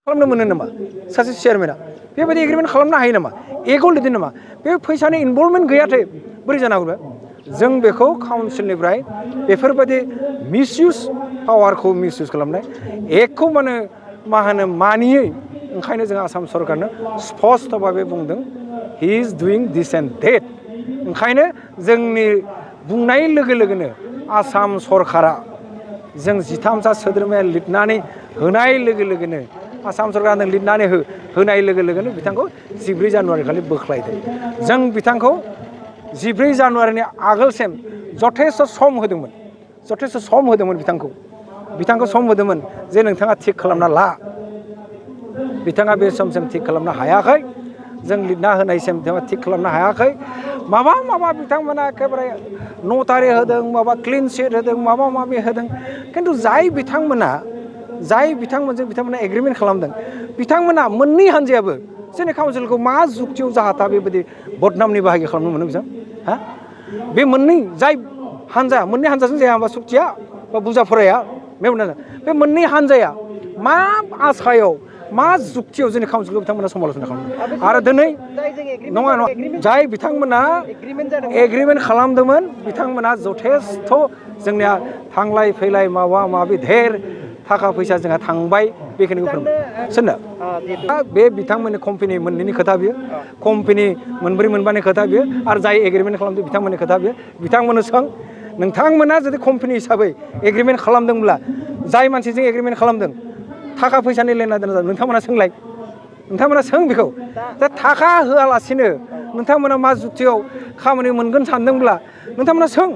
खालामनो मोनो नामा सासे चेयारमेना बेबायदि एग्रिमेन्ट खालामनो हायो नामा एग' लिरदों नामा बे फैसानि इनभल्भमेन्ट गैयाथाय बोरै जानो हागौ जों बेखौ काउन्सिलनिफ्राय बेफोरबायदि मिसइउज पावारखौ मिसइउज खालामनाय एकखौ मा होनो मानियै ओंखायनो जों आसाम सरकारनो स्पष्ट भाबै बुंदों he is डुइं this and date ओंखायनो जोंनि बुंनाय लोगो लोगोनो आसाम सरकारा जों 13सा सोद्रोमाया लिरनानै होनाय लोगो लोगोनो आसाम सरकारनो लिरनानै होनाय लोगो लोगोनो बिथांखौ 14 जानुवारि खालि बोख्लायदों जों बिथांखौ 14 जानुवारिनि आगोलसिम जथेस्थ सम होदोंमोन बिथांखौ सम होदोंमोन जे नोंथाङा थिग खालामना ला बिथाङा बे समसिम थिग खालामनो हायाखै जों लिरना होनायसिम बिथाङा थिग खालामनो हायाखै माबा बिथांमोना एखेबारे नटारि होदों माबा क्लिन चिट होदों माबा माबि होदों खिन्थु जाय बिथांमोनजों बिथांमोना एग्रिमेन्ट खालामदों बिथांमोना मोननै हान्जायाबो जोंनि काउन्सिलखौ मा जुक्तियाव जाहाथा बेबायदि बदनामनि बाहागो खालामनो मोनो बिथां हा बे मोननै हान्जाजों जाया होनबा सुक्तिया बा बुजा फराया बे मोननै हान्जाया मा आसायाव मा जुक्तियाव जोंनि काउन्सिलखौ बिथांमोना समालोचना खालामदों आरो दिनै नङा जाय बिथांमोना एग्रिमेन्ट खालामदोंमोन बिथांमोना जथेस्थ जोंनिया थांलाय फैलाय माबि धेर थाखा फैसा जोंहा थांबाय बेखिनिखौ सोरनो बे बिथांमोननि कम्पानि मोननैनि खोथा बियो कम्पानि मोनब्रै मोनबानि खोथा बियो आरो जाय एग्रिमेन्ट खालामदों बिथांमोननि खोथा बियो बिथांमोननो सों नोंथांमोना जुदि कम्पानि हिसाबै एग्रिमेन्ट खालामदोंब्ला जाय मानसिजों एग्रिमेन्ट खालामदों थाखा फैसानि लेना देना नोंथांमोना सों बेखौ दा थाखा होआलासिनो नोंथांमोना मा जुक्तियाव खामानि मोनगोन सानदोंब्ला नोंथांमोना सों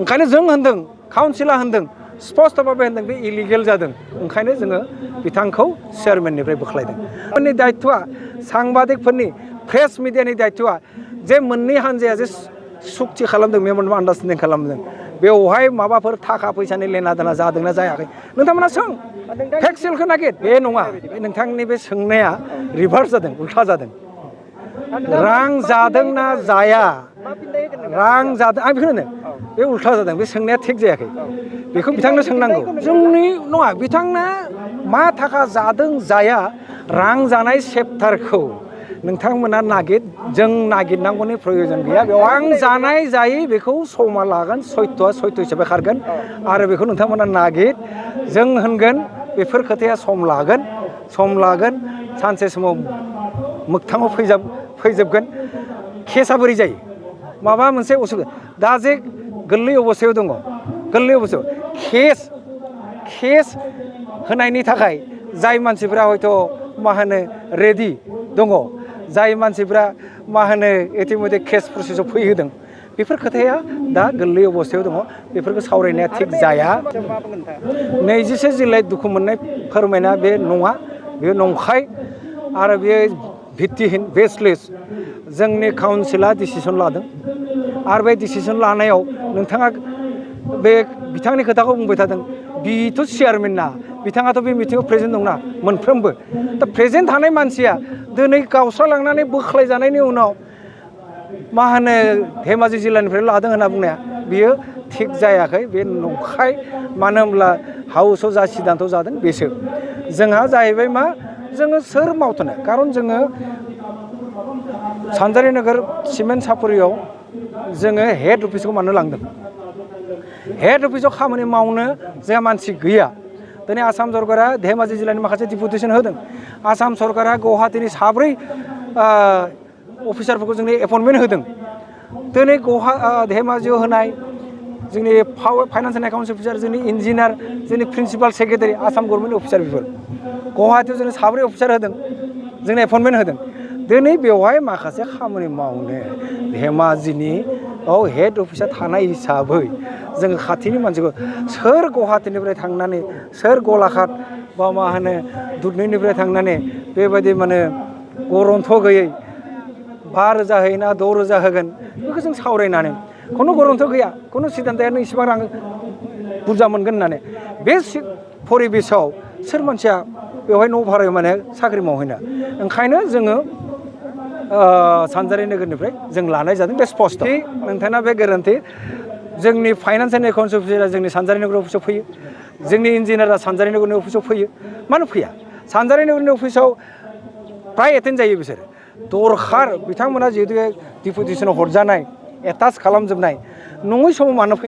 ओंखायनो जों होनदों काउन्सिला होनदों स्पष्ट भाबै होनदों बे इलिगेल जादों ओंखायनो जोङो बिथांखौ चेयारमेननिफ्राय बोख्लायदों फोरनि दायित्वआ सांबादिकफोरनि प्रेस मिडियानि दायित्वआ जे मोननै हान्जाया जे सुक्ति खालामदों मेम'रेन्डाम आन्डारस्टेन्डिं खालामदों बेवहाय माबाफोर थाखा फैसानि लेना देना जादोंना जायाखै नोंथांमोना सों फेक्सियेलखौ नागिर बे नङा नोंथांनि बे सोंनाया रिभार्स जादों उल्था जादों रां जादोंना जाया रां जादों आं बेखौ होनो बे उल्था जादों बे सोंनाया थिग जायाखै बेखौ बिथांनो सोंनांगौ जोंनि नङा बिथांना मा थाखा जादों जाया रां जानाय सेप्टारखौ नोंथांमोना जों नागिरनांगौनि प्रयजन गैया बेयाव आं जानाय जायै बेखौ समा लागोन सयथ'आ सयथ' हिसाबै खारगोन आरो बेखौ नोंथांमोना जों होनगोन बेफोर खोथाया सम लागोन सानसे समाव मोगथाङाव फैजोबगोन केसा बोरै जायो माबा मोनसे असुबिदा दा जे गोरलै अबस्थायाव दङ केस होनायनि थाखाय जाय मानसिफ्रा हयथ' मा होनो रेडि दङ जाय मानसिफ्रा मा होनो इतिमধ্যे केस प्रसेसआव फैहोदों बेफोर खोथाया दा गोरलै अबस्थायाव दङ बेफोरखौ सावरायनाया थिग जाया 21 जुलाइ दुखु मोननाय फोरमायना बे नङा बेयो नंखाय आरो बेयो भित्तिहीन बेसलेस जोंनि काउन्सिला डिसिसन लादों आरो बे डिसिसन लानायाव नोंथाङा बे बिथांनि खोथाखौ बुंबाय थादों बिथ' चेयारमेन ना बिथाङाथ' बे मिटिङाव प्रेजेन्ट दंना मोनफ्रोमबो दा प्रेजेन्ट थानाय मानसिया दिनै गावस्रालांनानै बोख्लायजानायनि उनाव मा होनो धेमाजि जिल्लानिफ्राय लादों होनना बुंनाया बियो थिग जायाखै बे नंखाय मानो होनब्ला हाउसआव जा सिद्धान्त जादों बेसो जोंहा जाहैबाय मा जोङो सोर मावथ'नो खारन जोङो सानजारि नोगोर सिमेन्ट सापरियाव जोङो हेड अफिसखौ मानो लांदों हेड अफिसाव खामानि मावनो जोंहा मानसि गैया दिनै आसाम सरकारा धेमाजि जिल्लानि माखासे डिपुटेसन होदों आसाम सरकारा गुवाहाटीनि 7 अफिसारफोरखौ जोंनि एपइन्टमेन्ट होदों दिनै धेमाजियाव होनाय जोंनि फाइनान्स एन्ड एकाउन्ट्स अफिसार जोंनि इन्जिनियार जोंनि principal secretary Assam government officer बेफोर गुवाहाटीयाव जोंनो 7 अफिसार होदों जोंनो एपइन्टमेन्ट होदों दिनै बेवहाय माखासे खामानि मावनो धेमाजिनि हेड अफिसा थानाय हिसाबै जोङो खाथिनि मानसिखौ सोर गुवाहाटीनिफ्राय थांनानै सोर गलाघाट बा मा होनो दुधनैनिफ्राय थांनानै बेबायदि गरन्थ गैयै 5,000 होयोना 6,000 होगोन बेखौ जों सावरायनानै खुनु गरन्थ गैया खुनु सिद्धान्तयानो इसेबां रां बुरजा मोनगोन होननानै बे परिबेसाव सोर मानसिया बेवहाय न' भारायाव साख्रि मावहैनो ओंखायनो जोङो सानजारि नोगोरनिफ्राय जों लानाय जादों बे स्पष्ट नोंथाङा बे गोरोन्थि जोंनि फाइनान्स एन्ड एकाउन्ट्स अफिसारा जोंनि सानजारि नोगोर अफिसाव फैयो जोंनि इन्जिनियारा सानजारि नोगोरनि अफिसाव फैयो मानो फैया सानजारिनि अफिसाव प्राय एटेन्ड जायो बिसोर दरखार बिथांमोना जिहेतु डिपुटेसनाव हरजानाय एटाच खालामजोबनाय नङै समाव मानो